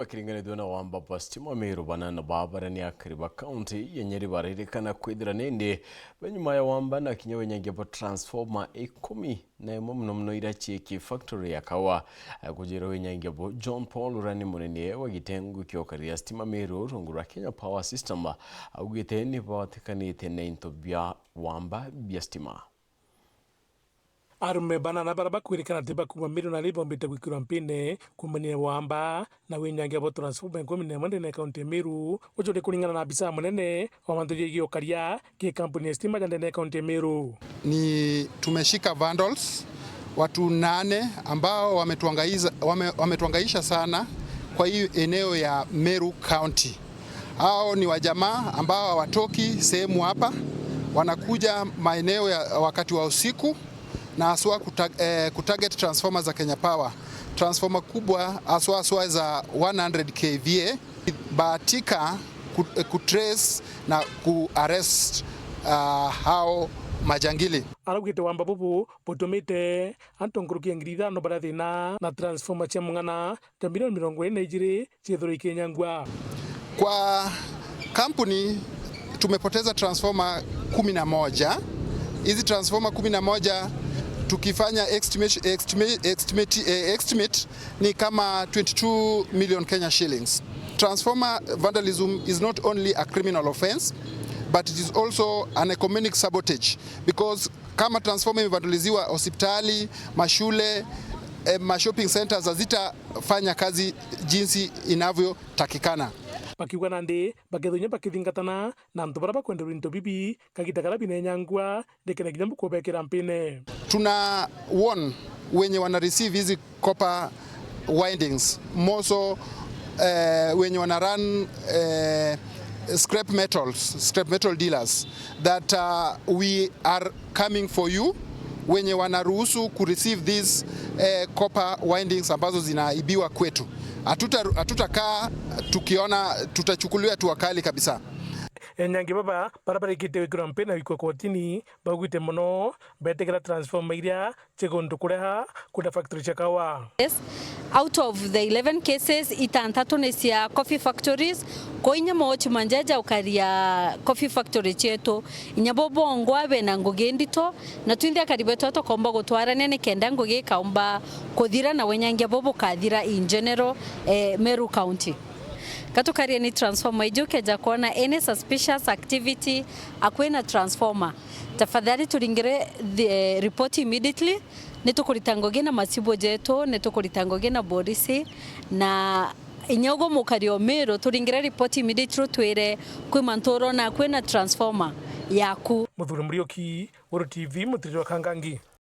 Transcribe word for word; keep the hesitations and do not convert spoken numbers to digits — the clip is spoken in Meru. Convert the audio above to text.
Bakiringanithua na wamba bwa stima, Meru banana ba baria ni akari ba kaunti ya Nyeri baririkana kwithira nindi be nyuma ya wamba na kinya winyangia bwa transformer ikumi na imwe mono mono iria cii ki factory ya kawa. Kujira winyangia bwa John Paul, uria ni munene wa gitengo kia ukaria stima Meru rungu rwa Kenya Power System, augite ni batikanite na into bia wamba bia stima. Arume banana baria bakwirikana ati bakuuma Meru na riu bombite gwikirwa mpine kuumania na wamba na winyangia bwa transformer ikumi na imwe ndene ya kaunti ya Meru, uju ni kuringana na abisa munene wa mantu jegie ukaria ki kampuni ya stima ja ndene ya kaunti ya Meru. Ni tumeshika vandals, watu nane ambao wametuangaiza-, wame-, wametuangaisha sana kwa hii eneo ya Meru County. Hao ni wajamaa ambao hawatoki sehemu hapa, wanakuja maeneo ya wakati wa usiku na haswa kuta-, eh, kutarget transformer za Kenya Power. Transformer kubwa haswa haswa za one hundred K V A. Bahatika ku-, eh, kutrace na kuarrest, ah, hao majangili. Araugite wamba bubu butumite antu nkuruki ya ngiri ithano baria thina na transformer cia mung'ana ja milioni mirongo iri na ijiri ciithirwe ikinyangua. Kwa kampuni tumepoteza transformer kumi na moja. Hizi transformer kumi na moja tukifanya estimation, estimate, estimate, eh, estimate ni kama twenty-two million Kenya shillings. Transformer vandalism is not only a criminal offense, but it is also an economic sabotage, because kama transformer imevandaliziwa, hospitali, mashule, eh, ma shopping centers hazitafanya kazi jinsi inavyotakikana. Bakiuga nandi bakethirwa bakithingatana na antu baria bakwenderwa into bibi kagita karia binenyangua, ndikene kinya mbukubekira mpine. Tuna warn wenye wana receive hizi copper windings, moso, eh, wenye wana run, eh, scrap metals, scrap metal dealers, that, uh, we are coming for you, wenye wanaruhusu kureceive these, eh, copper windings ambazo zinaibiwa kwetu. Hatuta-, hatutakaa tukiona, tutachukuliwa hatua kali kabisa. Enyangi baba baria barikite gwikirwa mpine na gwikwa kotini baugite mono, betikira transformer iria cigundu kureha kuunda factory cia kawa. Yes. Out of the eleven cases, itantatu ni cia coffee factories. Kwa inya mochi manjeja ukaria coffee factory cietu, inya bo bongwa bena ngugi ndito, na twinthe akari betu tukomba gutwarania nikenda ngugi ikaumba kuthira na winyangia bo bukathira in general, eh, Meru County. Katukarie ni transformer iju, keja kuona any suspicious activity akui na transformer, tafadhali turingire the, eh, report immediately. Ni tukurita ngugi na machibu jetu, ni tukurita ngugi na borisi, na inya ugu mukari o Meru, turingire report immediately, twire kwi mantu urona kwi na transformer yaku. Muthuri Muriuki, Weru T V, Mutiriri wa Kangangi.